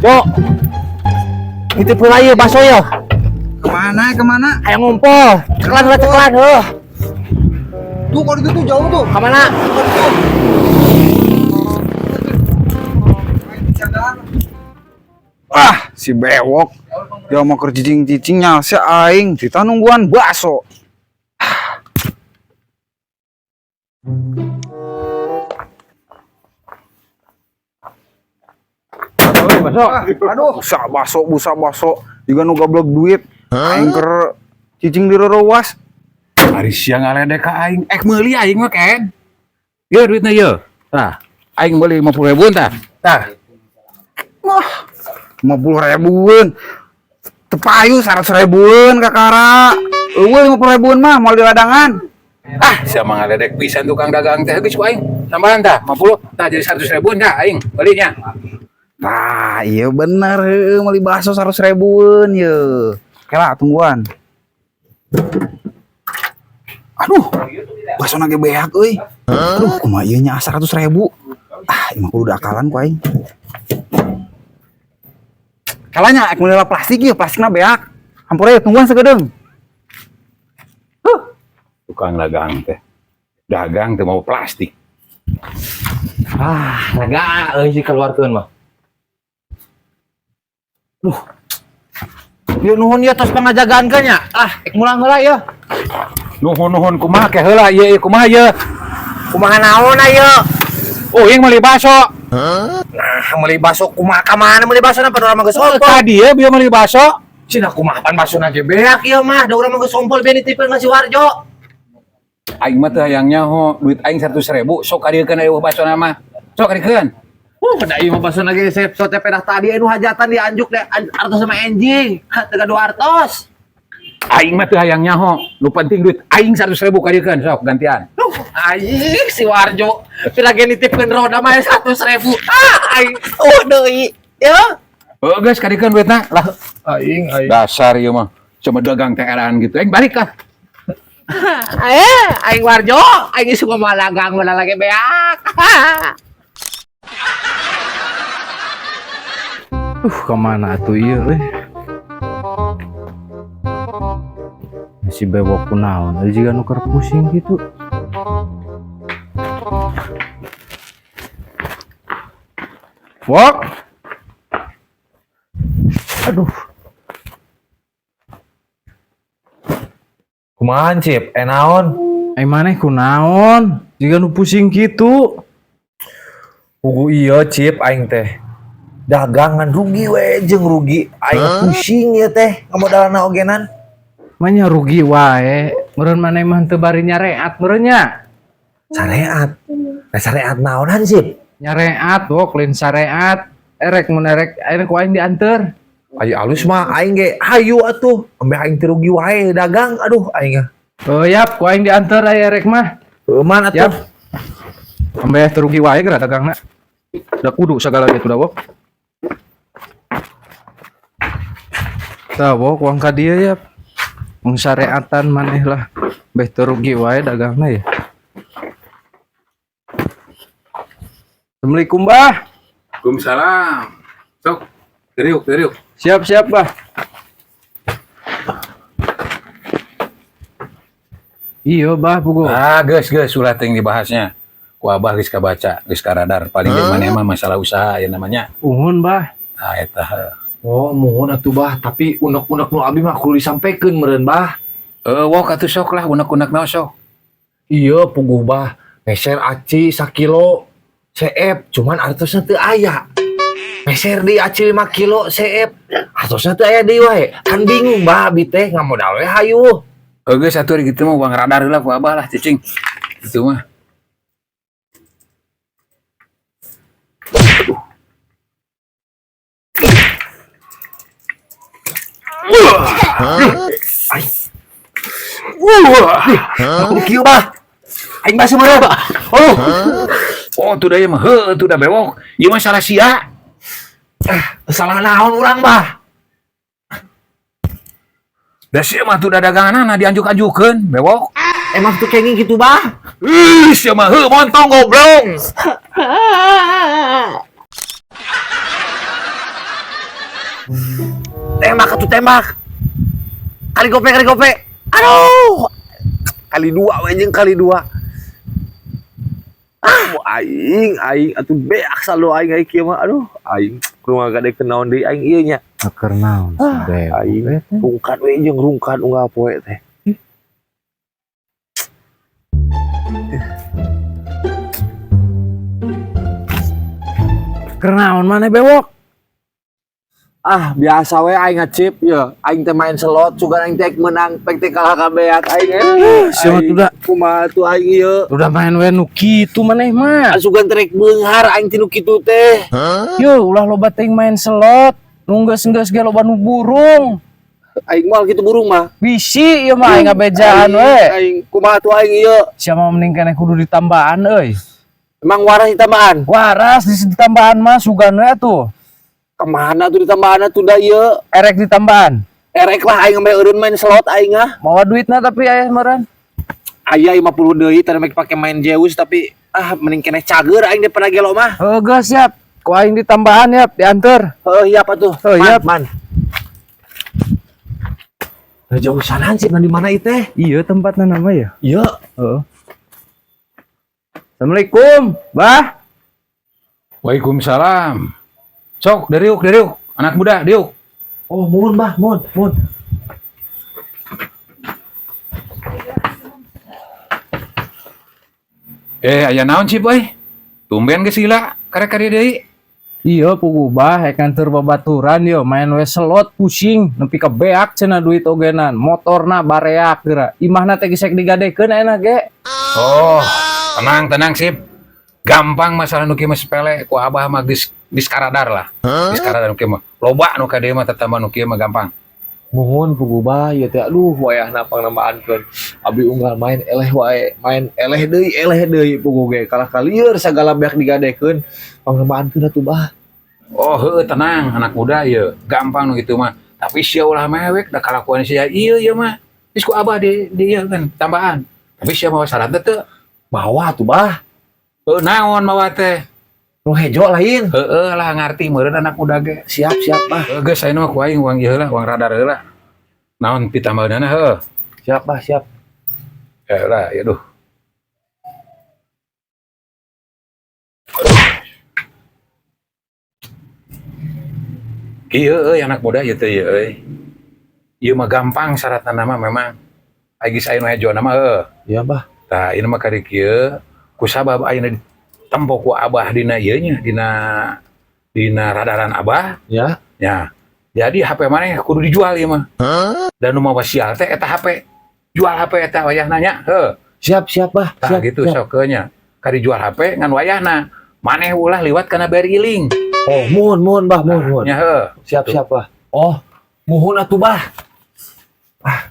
Yo. Nitip heula ieu baso ya. Kemana kemana? Hayang ngumpul. Ceklan heula ceklan heuh. Tuh kalau itu tuh jauh tuh. Ka mana? Ah, si bewok. Dia mau kerja cicing-cicingnya, si aing kita nungguan bakso. Baso. Aduh, busa bakso, busa bakso. Juga nu goblok duit. Aing keur cicing di rorowas. Ari sia ngaledek ka aing, ek meuli aing mah ken. Ye duitna ye. Tah, aing meuli 50 ribuan tah. Tah, Wah, 50 ribuan. Tepayu 100 ribuan kakara. Eueuh 50 ribuan mah mau di ladangan. Ah, sia mah ngaledek pisan tukang dagang teh geus ku aing. Tambahan tah 50, tah jadi 100 ribuan tah aing belinya. Tah, iya bener heueuh meuli bakso 100 ribuan ye. Kela tungguan. Aduh, bakso nage beak euy. Aduh, kumaha ieu nya 100 ribu. Ah, ieu mah kudu akalan ku aing. Kalanya ek meuli plastik ieu, plastikna beak. Hampura ye tungguan sagedeung. Tukang dagang teh. Dagang teh mau plastik. Ah, lega euy si keluarkeun mah. Duh. Yeuh nuhun ieu tos pangajagaan ka nya. Ah, ek mulang heula ieu. Nuhun-nuhun kumaha ke heula ieu ieu kumaha ieu? Kumaha naon ieu? Oh, aing meuli bakso. Nah, meuli bakso kumaha ka mana meuli bakso na pan urang mah geus sompol. Tadi ya bieu meuli bakso. Cenah kumaha pan bakso na ge beak ieu mah, da urang mah geus sompol bieu nitipkeun ka si Warjo. Aing mah teu hayang nyaho, duit aing 100 ribu, sok kadiekeun eueuh bakso mah. Sok kadiekeun. Da ieu mah bakso na ge sep sote pedah tadi anu hajatan dianjuk deh artos sama enjing. Teu gaduh artos. Aing mah teu hayang nyaho, nu penting duit aing 100 ribu kadiekeun, sok gantian. Duh, aing si Warjo pira ge nitipkeun roda mah 100 ribu. Ah, aing oh deui. Ya. Oh, geus kadiekeun duitna lah. Aing aing. Dasar ieu mah cuma dagang teh eraan gitu. Aing balik lah. Eh, aing Warjo, aing geus kumaha dagang mana lagi beak. Kemana atuh ieu euy? Si bewok kunaon euy jiga nu keur pusing gitu. Wok. Aduh, Kumaha Cip? Eh naon? ai maneh kunaon? Jiga nu pusing gitu. Pugu iya Cip aing teh. Dagangan rugi we jeung rugi. Aing pusing ieu teh ngamodalna ogenan. Manya rugi wae. Meureun maneh mah teu bari nyareat meureun nya. Sareat. Nah sareat naonan Cip? Nyareat wok lain sareat. Erek mun erek ayeuna ku aing dianteur. Ayo alus mah aing ge hayu atuh. Ambe aing teu rugi wae dagang aduh aing. Oh yap, ku aing dianteur aya erek mah. Heueuh man atuh. Yap. Ambe teu rugi wae geura dagangna. Da kudu sagala ge tuh da wok. Tah wok uang ka dieu yap. Mung sareatan maneh lah. Beh teu rugi wae dagangna ya. Assalamualaikum bah. Waalaikumsalam. Sok, teriuk, teriuk. Siap siap bah. Iya bah pugu. Ah, geus geus ulah teuing dibahasnya. Ku abah geus kabaca, geus karadar. Paling ge maneh mah masalah usaha ya namanya. Uhun bah. Ah eta. Oh, muhun atuh bah, tapi unek-unek nu abi mah kudu disampekeun meureun bah. Eh, wok atuh sok lah unek-unek naon sok. Iya puguh bah, meser aci sakilo CF cuman artosna teu aya. Meser di aci 5 kilo CF, artosna teu aya deui wae. Kan bingung bah abi teh ngamodal we hayu. Eh, geus atuh gitu mah uang radar heula ku abah lah cicing. Itu mah. Aku kieu bah. Aing basuh meureun. Oh. Oh, tuh dah ieu mah heuh tuh dah bewok. Ieu mah salah sia. Salah naon urang bah? Da sia mah tuh dah daganganana dianjuk-anjukeun, bewok. Emang tuh kenging gitu bah? Ih, sia mah heuh montong goblong. Tembak atuh tembak. Kali gope, kali gope. Aduh. Kali dua we jeung kali dua. Ah, aing aing atuh beak saldo aing aing kieu mah. Aduh, aing kudu ngagadekeun naon deui aing ieu nya. Keur naon si Bewok Aing teh? Rungkad we jeung rungkad unggal poe teh. Keur naon maneh, Bewok? Ah, biasa we aing ngacip ya. Aing teh main slot, sugan aing teh menang, pek teh kalah kabeak aing. Siapa Aing tuh da? Kumaha tuh aing ieu? Udah main we nu kitu maneh mah. Sugan trek beunghar aing tinu kitu teh. Yo, ulah loba teuing main slot. Nu geus-geus ge loba nu burung. Aing moal kitu burung mah. Bisi ieu mah aing ngabejaan we. Aing kumaha tuh aing ieu? Siapa mending keneh kudu ditambahan euy. Emang waras ditambahan? Waras di ditambahan mah sugan we atuh. Kemana tuh ditambahan tuh da ieu? Erek ditambahan. Erek lah aing mah eureun main slot aing ah. Mawa duitna tapi aya meureun. Aya 50 deui tadi make pake main Zeus, tapi ah mending keneh cager aing daripada gelo mah. Heuh, geus siap. Ku aing ditambahan yap, diantar. Heuh, iya apa tuh? Heuh, Man, yap. man. Nah, jauh sanan sih, di mana itu teh? Iya tempatna nama ya. Iya. Heeh. Assalamualaikum, Bah. Waalaikumsalam. Sok, dariuk, dariuk. Anak muda, diuk. Oh, mohon, Bah, mohon, mohon. Eh, aya naon sih, boy? Tumben geus gila, karek-karek deui. Iya puguh Bah, rek nganter babaturan yo main we slot pusing nepi ka beak cenah duit ogenan, motorna bareak geura. Imahna teh geus digadekeun ayeuna ge. Oh, tenang, tenang, sip. Gampang masalah nu kieu mah sepele, ku abah mah geus geus karadar lah. Geus karadar nu kieu mah. Loba nu ka dieu mah tetambah nu kieu mah gampang. Mohon puguh Bah, ieu teh aduh wayahna pangnambaankeun. Abi unggal main eleh wae, main eleh deui puguh ge kalah kalieur sagala beak digadekeun. Pangnambaankeun atuh, Bah. Oh, heueuh tenang anak muda ieu. Gampang nu kitu mah. Tapi sia ulah mewek da kalakuan sia ieu ieu mah. Geus ku abah di ieu kan tambahan. Tapi sia mawa syaratna teu? Mawa atuh, Bah. Heuh, naon mawa teh? Nu hejo lain. Heueuh lah ngarti meureun anak muda ge. Siap, siap, Bah. Heuh geus ayeuna mah ku aing uang ieu lah, uang radar heula. Naon pitambaheunana heuh. Siap, Bah, siap. Eh lah, ya duh. Iya euy anak muda ieu teh ieu euy. Ieu mah gampang syaratna mah memang. Ai geus aya nu hejo mah heuh. Iya, Bah. Tah ieu mah kari kieu kusabab ayeuna ditempo ku abah dina ieu nya dina dina radaran abah. Ya. Ya. Jadi HP maneh kudu dijual ieu mah. Dan nu mawa sial teh eta HP. Jual HP eta wayahna nya heuh. Siap, siap, Bah. Tah Siap, gitu siap. sok nya. Kari jual HP ngan wayahna maneh ulah liwat kana BRI Link. Oh, mohon, mohon, Bah, mohon, mohon. Nya heuh. Siap, siap, Bah. Oh, mohon atuh, Bah. Ah,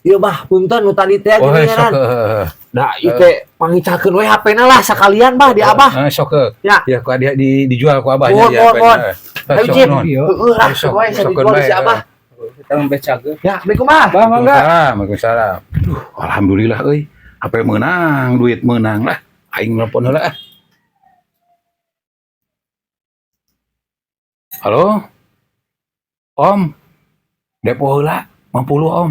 iya, Bah, punten nu tadi teh Oh, gini sok kan. heuh. Nah, ieu teh pangicakeun we HP-na lah sekalian, Bah, di Abah. Heeh, sok heuh. Ya. Ya ku dia dijual ku abah Mohon, nya mohon, mohon. Ayo Ayo, Cip. nuhun. Iya. Heeh lah, Sok, we saya sokeun dijual bae, si Abah. Kita sampai cager. Ya, Assalamualaikum, Bah. Bah, mangga. Waalaikumsalam, waalaikumsalam. Duh, alhamdulillah euy. HP menang, duit menang lah. Aing nelpon heula ah. Halo? Om. Depo heula, 50 Om.